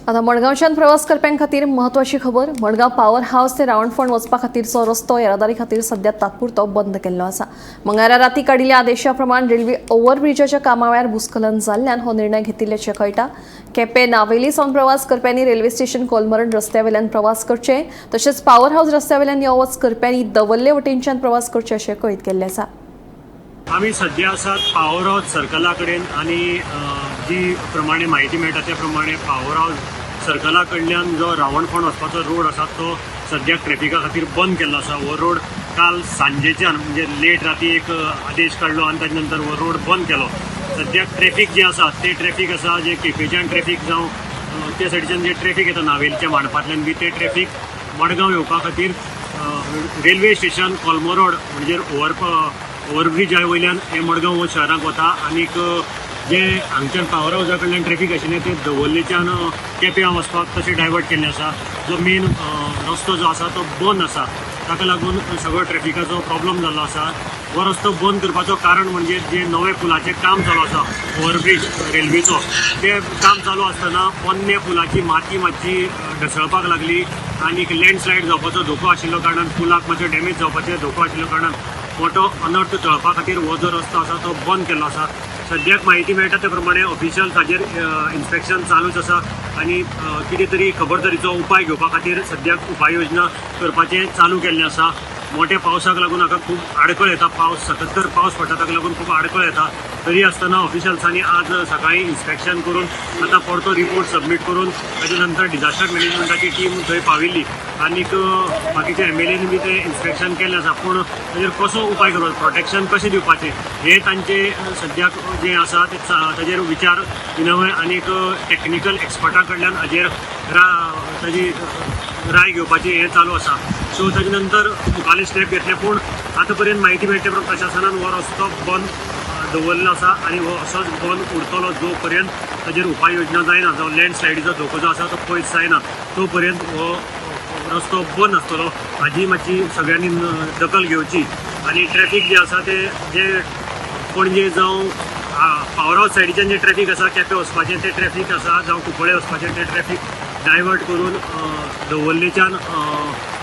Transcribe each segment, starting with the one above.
आता मडगांवच्यान प्रवास करप्यां खातीर म्हत्वाची खबर. मडगांव पावर हावस ते रावणफोंड वचपा खातीरचो रस्तो येरादारी खातीर सध्या तात्पुरतो बंद केल्लो आसा. मंगळारा राती काडिल्ल्या आदेशा प्रमाण रेल्वे ओव्हरब्रिजाच्या कामा वेळार भूस्खलन जाल्ल्यान हो निर्णय घेतिल्ल्याचें कळटा. केपें नावेली सावन प्रवास करप्यांनी रेल्वे स्टेशन कोलमरण रस्त्या वयल्यान प्रवास करचे, तशेंच पावर हावस रस्त्या वयल्यान यो वच करप्यांनी दवल्ले वटेनच्यान प्रवास करचे अशें कळीत केल्लें आसा. आमी सद्या आसात पावर हावस सर्कला कडेन आनी जी प्रमाणे म्हायती मेळटा त्या प्रमाणे पावर हावस सर्कला कडल्यान जो रावणफोंड वचपाचो रोड आसा तो सद्याक ट्रॅफिका खातीर बंद केल्लो आसा. हो रोड काल सांजेच्यान, म्हणजे लेट राती एक आदेश काडलो आनी ताजे नंतर हो रोड बंद केलो. सद्याक ट्रॅफीक जें आसा तें ट्रॅफीक आसा जें केपेंच्यान ट्रॅफीक जावं त्या सायडीच्यान जें ट्रॅफीक येता नावेलच्या मांडपांतल्यान बी, तें ट्रॅफीक मडगांव येवपा खातीर रेल्वे स्टेशन कोलमोरोड म्हणजे ओव्हरब्रिजा वयल्यान हें मडगांव हो शहराक वता. आनीक जे हांगच्यान पावर हावसा कडल्यान ट्रॅफीक आशिल्लें तें दवर्लेच्यान केप्यां वचपाक तशें डायवर्ट केल्लें आसा. जो मेन रस्तो जो आसा तो बंद आसा, ताका लागून सगळो ट्रॅफिकाचो प्रॉब्लम जाल्लो आसा. हो रस्तो बंद करपाचो कारण म्हणजे जे नवे पुलाचें काम चालू आसा, ओव्हरब्रीज रेल्वेचो, तें काम चालू आसतना पोन्ने पुलाची माती मातशी ढसळपाक लागली आनी लँडस्लायड जावपाचो धोको आशिल्लो कारणान, पुलाक मातशें डॅमेज जावपाचो धोको आशिल्लो कारणान मोठो अनर्थ टळपा खातीर हो जो रस्तो आसा तो बंद केल्लो आसा. सद्याक म्हायती मेळटा त्या प्रमाणे ऑफिशियल ताजेर इन्स्पेक्शन चालूच आसा आनी कितें तरी खबरदारीचो उपाय घेवपा खातीर सद्याक उपाय योजना करपाचें चालू केल्लें आसा. मोठ्या पावसाक लागून हाका खूब आडखळ येता. पावस सतत तर पावस पडटा, ताका लागून खूब आडखळ येता. तरी आसतना ऑफिशियल्सांनी आज सकाळी इन्स्पेक्शन करून आतां परतो रिपोर्ट सबमीट करून ताजे नंतर डिझास्टर मॅनेजमेंटाची टीम थंय पाविल्ली आनीक बाकीच्या एमएलएन बी तें इन्स्पेक्शन केल्लें आसा. पूण ताजेर कसो उपाय करपाचो, प्रोटेक्शन कशें दिवपाचें हें तांचे सद्याक जें आसा तें ताजेर विचार विनवय आनीक टॅक्निकल एक्सपर्टा कडल्यान हाजेर ताजी राय घेवपाची हें चालू आसा. सो ताजे नंतर मुखाल्ले स्टेप घेतले. पूण आतां पर्यंत म्हायती मेळटा प्रमाण प्रशासनान हो रस्तो बंद दवरलेलो आसा आनी हो असोच बंद उरतलो जो पर्यंत ताजेर उपाय योजना जायना, जावं लँडस्लायडीचो धोको जो आसा तो पयस जायना तो पर्यंत हो रस्तो बंद आसतलो. हाजी मातशी सगळ्यांनी दखल घेवची आनी ट्रॅफीक जें आसा तें जे पणजे जावं पावर हावस सायडीच्यान जें ट्रॅफीक आसा केपें वचपाचें तें ट्रॅफीक आसा, जावं कुंकळे वचपाचें तें ट्रॅफीक डायवर्ट करून दवर्लेच्यान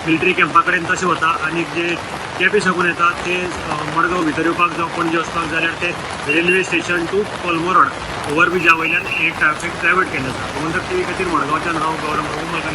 मिलिटरी कॅम्पा कडेन तशें वता आनी जे केपें साकून येता ते मडगांव भितर येवपाक जावं पणजे वचपाक जाल्यार ते रेल्वे स्टेशन टू कोलमोरोड ओव्हरब्रिजा वयल्यान हे ट्रॅफीक डायवर्ट केल्लें आसा. गोमंतक टीव्ही खातीर मडगांवच्यान हांव गौरव प्रभू.